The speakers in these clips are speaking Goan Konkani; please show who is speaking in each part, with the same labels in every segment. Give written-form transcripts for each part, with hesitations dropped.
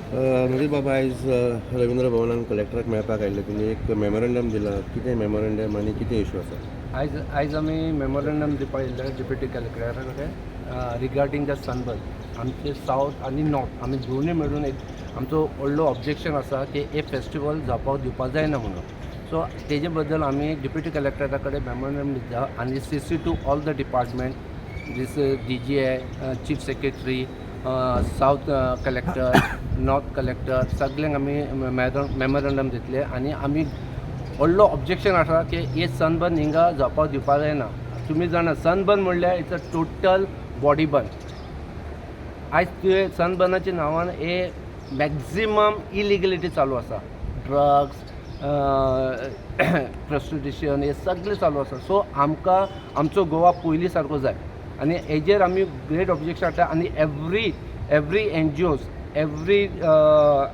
Speaker 1: नजीर बाबा, आयज रवींद्र भवनान कलेक्टराक मेळपाक आयिल्ले. तुमी एक मेमोरंडम दिलां. कितें मेमोरंडम आनी कितें इशू आसा?
Speaker 2: आयज आमी मेमोरंडम दिवपाक येयल्ले डेप्युटी कलेक्टरा कडेन रिगार्डींग the sunburn. आमचे सावथ आनी नॉर्थ आमी दोनूय मेळून एक आमचो व्हडलो ऑब्जेक्शन आसा की हे फेस्टिवल जावपाक दिवपाक जायना म्हणून. सो तेजे बद्दल आमी डेप्युटी कलेक्टरा कडेन मेमोरंडम दिता आनी CC to all the department, this DGI, chief secretary, south collector, north collector, सगल्यांक आमी मेमोरंडम दितले. आनी आमी व्हडलो ऑब्जेक्शन आसा की हे सनबर्न हिंगा जावपाक दिवपाक जायना. तुमी जाणा, सनबर्न म्हणल्यार it's a total body burn. आयज तुवें सनबर्नाच्या नांवान हे मॅक्झिमम इलिगलिटी चालू आसा. ड्रग्स, प्रोस्टिट्युशन हे सगळें चालू आसा. सो आमकां आमचो गोवा पयलीं सारको जाय आनी हेजेर आमी ग्रेट ऑब्जेक्शन हाडटा. आनी एवरी एनजीओज, एवरी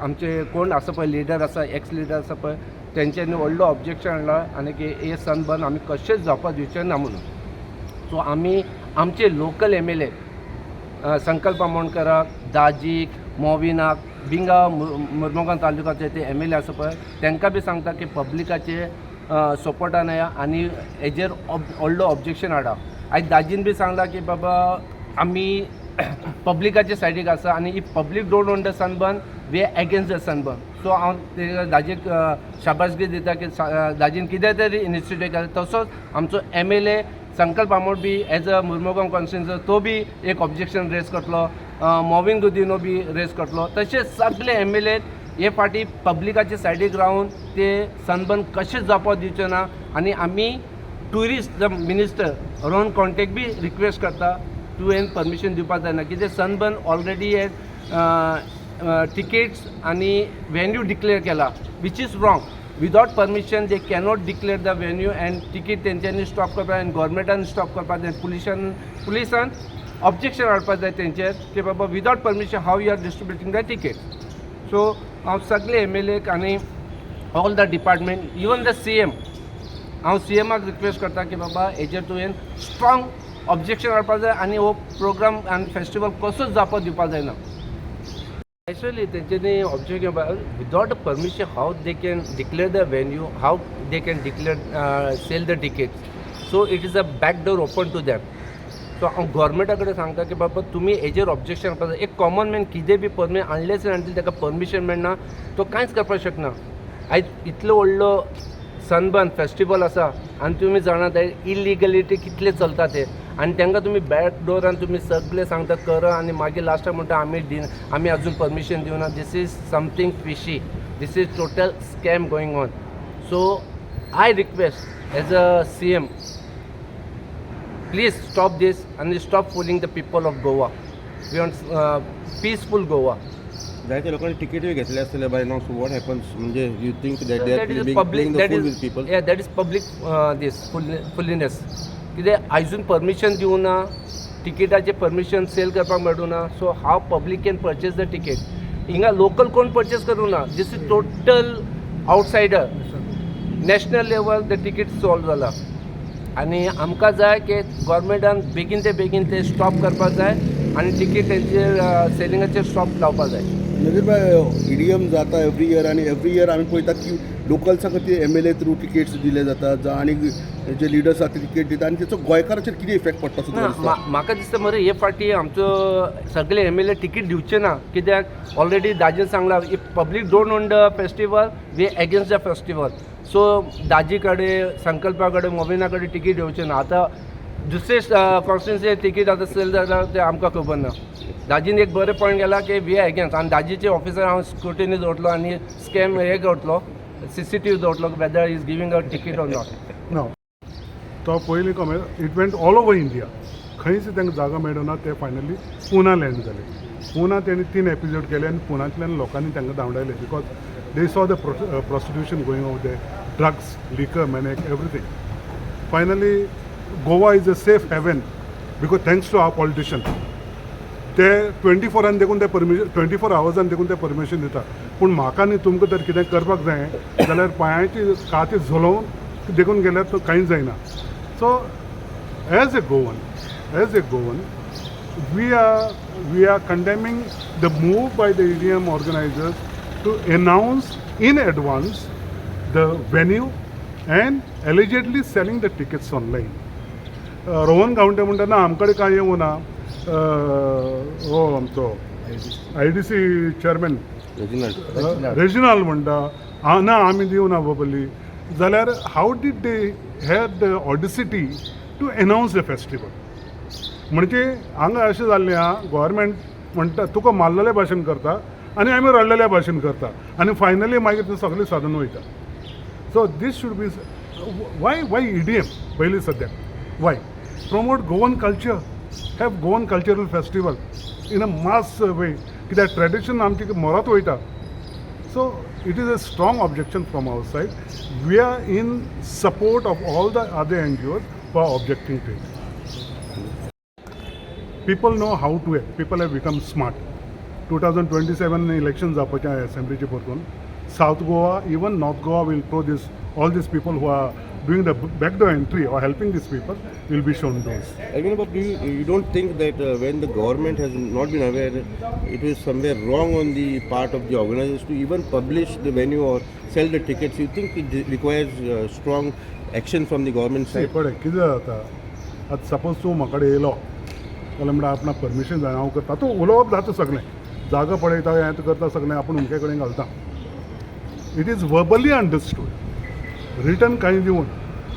Speaker 2: आमचे कोण आसा पळय, लिडर आसा, एक्स लिडर आसा पळय, तेंच्यांनी व्हडलो ऑब्जेक्शन हाडला आनी की हे सनबर्न आमी कशेंच जावपाक दिवचें ना म्हणून. सो आमी आमचे लोकल एमएलए संकल्प आमोणकराक, दाजीक, मोविनाक, बिंगा मुर्मुगांव तालुक्याचे ते एमएलए आसा पळय, तांकां बी सांगता की पब्लिकाचे सपोर्टान या आनी हेजेर व्हडलो ऑब्जेक्शन हाडा. आयज दाजीन बी सांगला की बाबा, आमी पब्लिकाचे सायडीक आसा आनी if public don't want the sunburn, we against the sunburn. So हांव ते दाजीक शाबासकी दिता की दाजीन कितें तरी इनिशिएटीव केला. तसोच आमचो MLA Sankalp Amonkar be as a Mormugao constituency तो बी एक ऑब्जेक्शन रेज करतलो, मॉविन गुदिनो बी रेज करतलो. तशेंच सगळे एमएलए हे फाटी पब्लिकाचे सायडीक रावन ते सनबर्न कशेंच जावपाक दिवचे ना. आनी आमी ट्युरिस्ट मिनिस्टर रोहन खंवटेक बी रिक्वेस्ट करता, तुवें परमिशन दिवपाक जायना, कित्याक सनबर्न ऑलरेडी हे टिकेट्स आनी वेन्यू डिक्लेअर केला, which is wrong. Without permission they cannot declare the venue and ticket. तेंच्यांनी स्टॉप करपाक आनी गोवोरमेंटान स्टॉप करपाक जाय. पुलिसान ऑब्जेक्शन हाडपाक जाय तेंचेर की बाबा, without permission how you are distributing the ticket? So हांव सगळे एमएलएक आनी all the department, even the CM, हांव सीएमाक रिक्वेस्ट करता की बाबा, हेजेर तुवें स्ट्रॉंग ऑब्जेक्शन हाडपाक जाय आनी हो प्रोग्राम आनी फेस्टिवल कसोच जावपाक दिवपाक जायना. एक्चुअली तेंच्यांनी object, without permission how they can declare the venue, how they can declare sell the tickets? So it is a back door open to them. So हांव गोवोरमेंटा कडेन सांगता की बाबा, तुमी हेजेर ऑब्जेक्शन हाडपाक जाय. एक कॉमन मॅन कितें बी परमिशन, अनलेस आनी ताका परमिशन मेळना, तो कांयच करपाक शकना. आयज इतलो व्हडलो सनबर्न फेस्टिवल आसा आनी तुमी जाणा ते इलिगलिटी कितले चलता ते. आनी तांकां तुमी बॅक डोरान तुमी सगळे सांगता करा आनी मागीर लास्टाक म्हणटा आमी अजून परमिशन दिवना. This is something fishy. This is total scam going on. So I request as a CM, please stop this and stop fooling the people of Goa. We want peaceful Goa.
Speaker 1: जायते लोकांनी तिकेटूय घेतले आसतले by now. So what happens? म्हणजे you think that they
Speaker 2: That
Speaker 1: are
Speaker 2: is
Speaker 1: being
Speaker 2: public.
Speaker 1: Playing the
Speaker 2: That
Speaker 1: fool
Speaker 2: is
Speaker 1: with people?
Speaker 2: Yeah, that is public this foolishness. कितें आयजून परमिशन दिवना, तिकेटाचें परमिशन सेल करपाक मेळना, so how public can purchase the ticket? हिंगा लोकल कोण परचेस करूं ना. This is total outsider. National level the ticket solve जाला आनी आमकां जाय की गोवोरमेंटान बेगीन ते बेगीन ते स्टॉप करपाक जाय आनी तिकीट तेंचेर सेलिंगाचेर स्टॉप लावपाक जाय.
Speaker 3: नजीर भाई, ईडीएम जाता एवरी इयर आनी एवरी इयर आमी पळयता की लोकल्सा खातीर एमएलए थ्रू तिकेट्स दिले जातात, जावं आनी जे लिडर्स आसा ते तिकेट दिता आनी तेचो गोंयकाराचेर कितें इफेक्ट पडटा असो
Speaker 2: ना.
Speaker 3: तुका दिसता?
Speaker 2: म्हाका दिसता मरे, हे फाटी आमचो सगळे एमएलए तिकीट दिवचे ना, कित्याक ऑलरेडी दाजीन सांगला, if public don't want the festival, we against the festival. So दाजी कडेन, संकल्पा कडेन, मोबिना कडेन तिकीट येवचे ना. आतां दुसरे कॉन्स्टिट्युन्सी तिकीट आतां सेल जाता तें आमकां खबर ना. दाजीन एक बरें पॉयंट केला की we against आनी दाजीचे ऑफिसर हांव स्क्रुटिनी दवरतलो आनी स्कॅम हे करतलो, CCTV दवरतलो, whether is giving a ticket or not.
Speaker 4: ना, तो पयलीं कमे it went all over India. खंयच तांकां जागा मेळना. ते फायनली पुना लँड जाले. पुना तेणी तीन एपिसोड केले आनी पुनांतल्यान लोकांनी तांकां धांवडायले because they saw the prostitution going out there, drugs, liquor, मॅनेक, everything. Finally Goa is a safe haven because thanks to our politician. ते 24 आन देखून ते परमिशन, 24 आवर्सान देखून ते परमिशन दिता. पूण म्हाका न्ही तुमकां तर कितें करपाक जाय जाल्यार पांयाची काती झलोवन देखून गेल्यार तो कांयच जायना. So as a Goan, as a Goan, We are condemning the move by the EDM organizers to announce in advance the venue and allegedly selling the tickets online. Rohan Khaunte म्हणटा ना आमकडे कांय येवं ना. हो आमचो I D C chairman
Speaker 1: Reginald.
Speaker 4: Reginald म्हणटा ना आमी दिवना बबली जाल्यार how did they have the audacity to announce the festival? म्हणजे हांगा अशें जाल्लें आहा, गोवोरमेंट म्हणटा तुका मारलेल्या भाशेन करता आनी आमी रडलेल्या भाशेन करता आनी फायनली मागीर तें सगळें सादून वयता. So this should be why EDM पयलीं सद्याक? Why promote Goan culture? Have Goan cultural festival in a mass way, कित्याक ट्रेडिशन आमची मरत वयता. So it is a strong objection from our side. We are in support of all the other NGOs for objecting to it. People know how to act. People have become smart. 2027 election जावपाचे आहा असेंब्लीचे परतून. South Goa, even North Goa will throw this all these people who are doing the backdoor entry or helping these people will be shown doors.
Speaker 1: Arvind Babu, you don't think that when the government has not been aware, it is somewhere wrong on the part of the organizers to even publish the venue or sell the tickets? You think it requires strong action from the government
Speaker 4: See,
Speaker 1: side?
Speaker 4: पळय कितें जाता, आतां सपोज तूं म्हाका कडेन येयलो जाल्यार म्हणटा आपणाक परमिशन जाय, हांव करता. तूं उलोवप जाता सगळें, जागो पळयता, हें करता सगळें, आपूण अमके कडेन घालता. It is verbally understood, written कांय दिवन.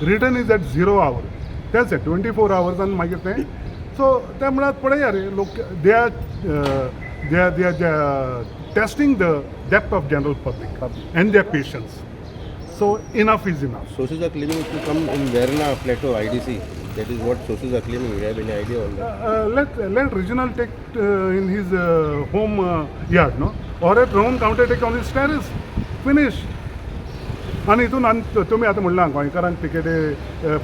Speaker 4: Written is at 0 hour, तेंच 24 आवर्सान मागीर तें. सो तें म्हळ्यार पळया रे लोक, they are testing the depth of general public and their patience. So enough is enough.
Speaker 1: Sources are claiming it to come in Verna Plateau, IDC. That is what sources are claiming. You have any idea on that?
Speaker 4: Let Reginald take in his home yard, no? Or at Rohan Khaunte take on his terrace. Finish. आनी हितून आनी तुमी आतां म्हणलां गोंयकारांक तिकेटी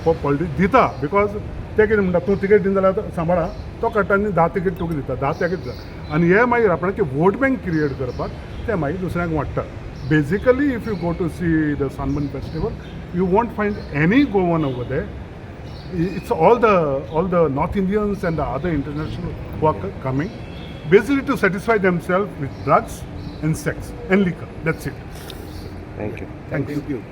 Speaker 4: पॉलिटिक्स दिता, because ते कितें म्हणटा, तूं तिकेट दिना जाल्यार सांबाळा, तो काडटा आनी 10 तिकेट तुका दिता, 10 तेका दिता आनी हे मागीर आपणाचे वोट बँक क्रिएट करपाक ते मागीर दुसऱ्यांक वाडटा. Basically, if you go to see the Sunburn Festival, you won't find any Goan over there. It's all the North Indians and the other international who are coming, basically to satisfy themselves with drugs and sex and liquor. That's it.
Speaker 1: Thank you.
Speaker 4: Thank you.
Speaker 3: Thank you.